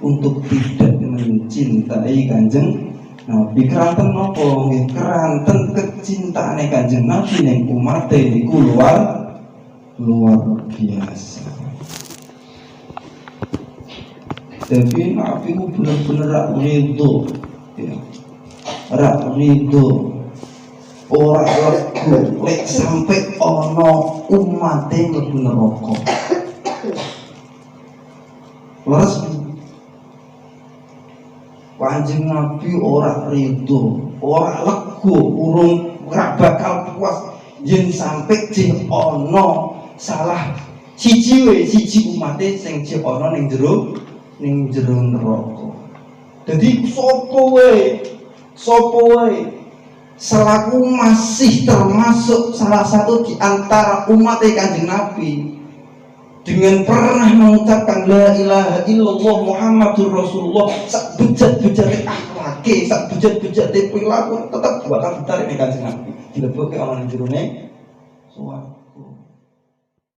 Untuk tidak mencintai Kanjeng Nabi. Keranten nopo nggih? Keranten kecintaane Kanjeng Nabi ning umate niku luar luar biasa. Jadi Nabi ku bener-bener rak ridho ya. Rak ridho, ora lego lek sampai ana umate mlebu neraka. Leres, Kanjeng Nabi ora ridho, ora lego, urung ora bakal puas yen sampai jih ana salah siji we, siji umate sing jih ana ning jero neraka. Dadi sapa wae selaku masih termasuk salah satu di antara umat Kanjeng Nabi dengan pernah mengucapkan la ilaha illallah Muhammadur Rasulullah, sak bejat-bejate akhlake, sak bejat-bejate perilaku, tetap bakal ditarik ning Kanjeng Nabi, dilebokke ana ning jerone swarga.